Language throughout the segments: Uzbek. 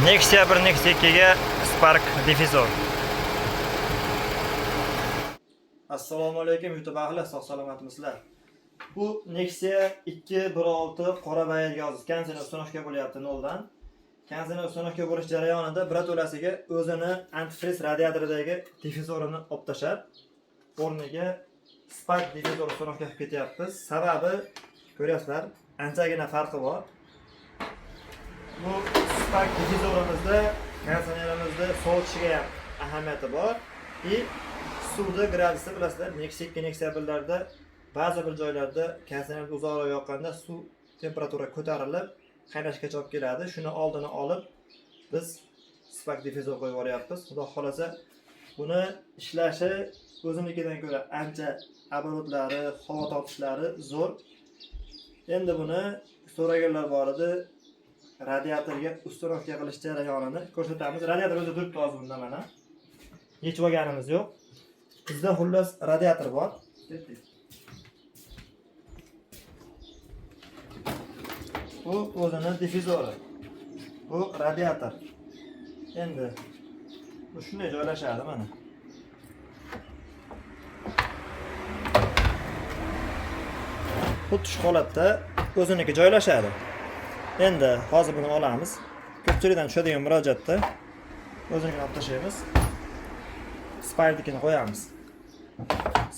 Nexia 1, Nexia 2 ga Spark difizor. Assalomu alaykum YouTube ahli, sog' salomatmisizlar? Bu Nexia 2.1.6 qora bayirga yozib konseyner установка bo'lyapti noldan. Konseyner установка bo'lish jarayonida birato'lasiga o'zini antifriz radiatoridagi difizorini olib tashlab, o'rniga Spark difizor установка qilib ketyapmiz. Sababi ko'ryapsizlar, anchagina farqi bor. Bu Spark difizorimizda konditsionerimizda sovitishiga ham ahamiyati bor. И suvda gradusi bilasizlar, Nexia 2, Nexia 1larda ba'zi bir joylarda konditsionerni uzoqroq yoqqanda suv temperatura ko'tarilib, qaynashgacha olib keladi. Shuni oldini olib biz Spark difizor qo'yib yuboryapmiz. Xudo xolasa buni ishlashi o'zinikidan ko'ra ancha oborotlari, havo tortishlari zo'r. Endi buni so'raganlar bor edi. Radiatorga установка qilish jarayonini ko'rsatamiz. Radiator o'zi turibdi hozir bunda mana. Yechib olganimiz yo'q. Bizda xullas radiator bor. Bu o'zini difizori. Bu radiator. Endi bu shunday joylashadi mana. Xuddi shu holatda o'ziniki joylashadi. Endi hozir buni olamiz. Ko'pchilikdan tushadigan murojaatda o'zinikini olib tashlaymiz. Sparknikini qo'yamiz.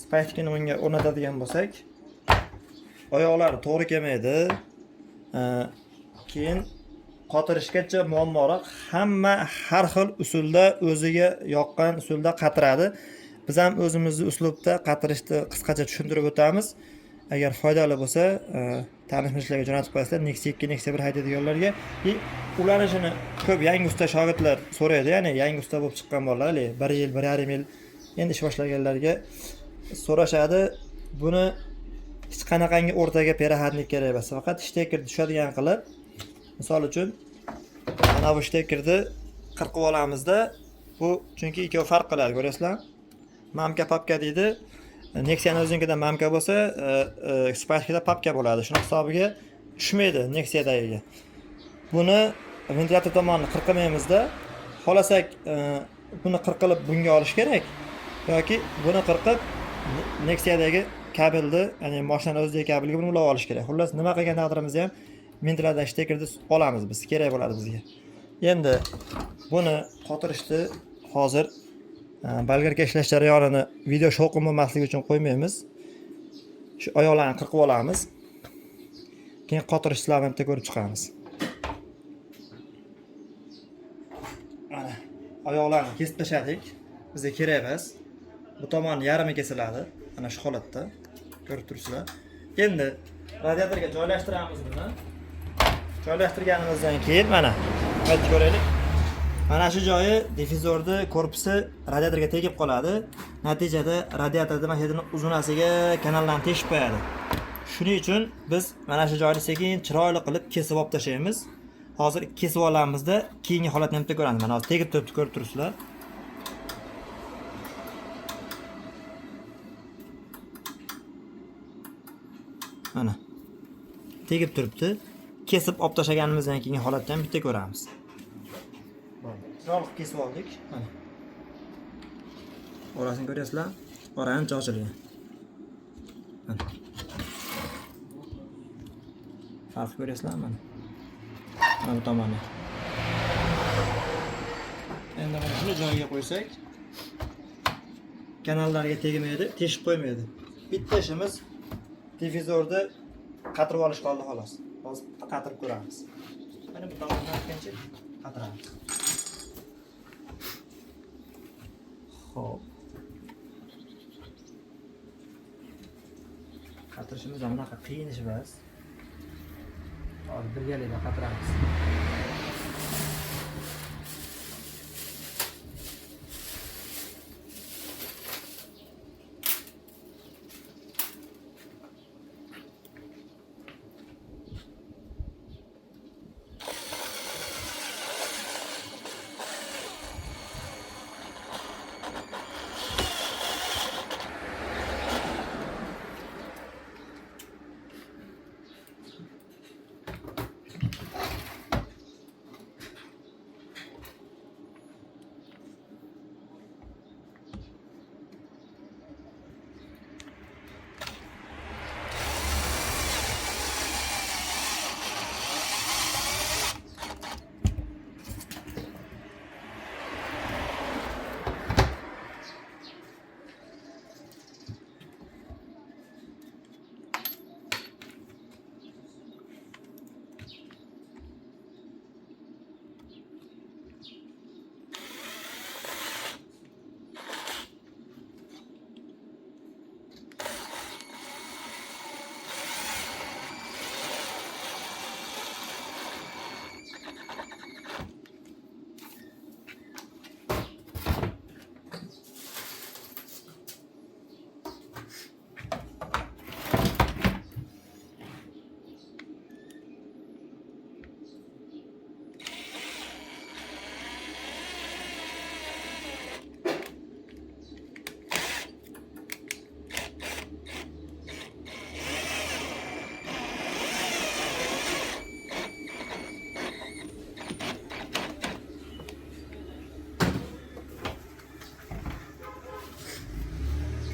Sparknikini bunga o'rnatadigan bo'lsak, oyoqlari to'g'ri kelmaydi. Keyin qotirishgacha muammoroq. Hamma har xil usulda o'ziga yoqqan usulda qatiradi. Biz ham o'zimizni uslubda qatirishni qisqacha tushuntirib o'tamiz. Agar foydali bo'lsa, tanish bilishlarga jo'natib qo'yasizlar. Nexia 2, Nexia 1 haydaydiganlarga. И ulanishini ko'p yangi usta shogirdlar so'raydi, ya'ni yangi usta bo'lib chiqqan bolalar, haligi 1 yil, 1,5 yil endi ish boshlaganlarga so'rashadi. Buni hech qanaqangi o'rtaga переходник kerak emas. Faqat shteker tushadigan qilib, misol uchun mana bu shtekerni qirqib olamizda, bu chunki ikkovi farq qiladi, ko'rasizlar? Mamka papka deydi. Nexia'ni o'zinikida mamka bo'lsa, Sparkda papka bo'ladi. Shuni hisobiga tushmaydi Nexia'dagiga. Buni ventilyator tomonini qirqilmaymizda, xohlasak buni qirqilib bunga olish kerak yoki buni qirqib Nexia'dagi kabelni, ya'ni mashinani o'zidagi kabelga buni ulab olish kerak. Xullas, nima qilgan taqdirimizda ham ventilyatordan shtekerni olamiz biz, kerak bo'ladi bizga. Endi buni qotirishni hozir bolgarka ishlash jarayonini video shovqin bo'lmasligi uchun qo'ymaymiz. Shu oyoqlarni qirqib olamiz. Keyin qotirishlarni bitta ko'rib chiqamiz. Mana oyoqlarni kesib tashladik. Bizga kerak emas. Bu tomoni yarmi kesiladi. Mana shu holatda ko'rib turibsizlar. Endi radiatorga joylashtiramiz buni. Joylashtirganimizdan keyin mana qaytib ko'raylik. Mana shu joyi difizorni korpusi radiatorga tegib qoladi. Natijada radiatorni mana shu yerdan uzunasiga kanallarni teshib qo'yadi. Shuning uchun biz mana shu joyni sekin chiroyli qilib kesib olib tashlaymiz. Hozir kesib olamizda keyingi holatni ham bitta ko'ramiz. Mana hozir tegib turibdi, ko'rib turibsizlar. Mana tegib turibdi. Kesib olib tashlaganimizdan keyingi holatni ham bitta ko'ramiz. Chiroyli qilib kesib oldik. Mana. Orasini ko'ryapsizlar? Ora ancha ochilgan. Mana. Farq ko'ryapsizlar mana. Mana bu tomoni. Endi mana shuni joyiga qo'ysak, kanallarga tegmaydi, teshib qo'ymaydi. Bitta ishimiz difizorni qatirib olish qoldi xolos. Hozir bitta qatirib ko'ramiz. Mana bu tomondan ikkinchi qatiramiz. Xo'p. Qatirishimiz ham unaqa qiyin ish emas. Hozir birgalikda qatiramiz.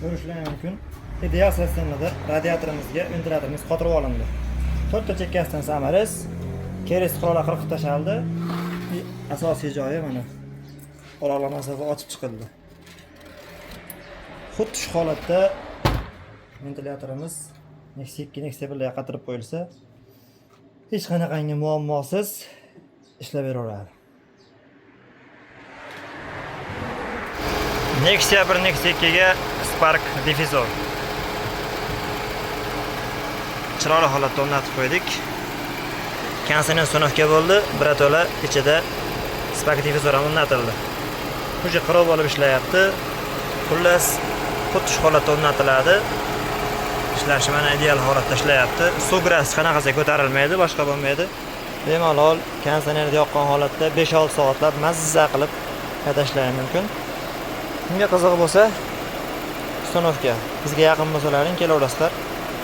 Ko'rishlar mumkin. Ideal sistemada radiatorimizga ventilyatorimiz qotirib olindi. To'rtta chekkasidan саморез, kerisi qurollar qirqib tashaldi. И asosiy joyi mana oraliq masofa ochib chiqildi. Xuddi shu holatda ventilyatorimiz Nexia 2, Nexia 1 larga qatirib qo'yilsa, hech qanaqangi muammosiz ishlab beraveradi. Nexia 1, Nexia 2 ga Spark difizor. Chiroyli holatda o'rnatib qo'ydik. Konditsioner установка bo'ldi, birato'la ichida Spark difizor ham o'rnatildi. Уже qirov bo'lib ishlayapti. Xullas, xuddi shu holatda o'rnatiladi. Ishlashi mana ideal holatda ishlayapti. Suv gradus qanaqasiga ko'tarilmaydi, boshqa bo'lmaydi. Bemalol konditsionerni yoqqan holatda 5-6 soatlab mazza qilib haydashlari mumkin. Kimga qiziq bo'lsa, установка bizga yaqin bo'lsalaring kelaverasizlar.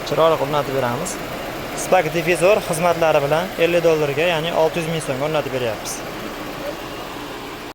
Chiroyli qilib o'rnatib beramiz. Spark difizor xizmatlari bilan 50 dollarga, ya'ni 600 ming so'mga o'rnatib beryapmiz.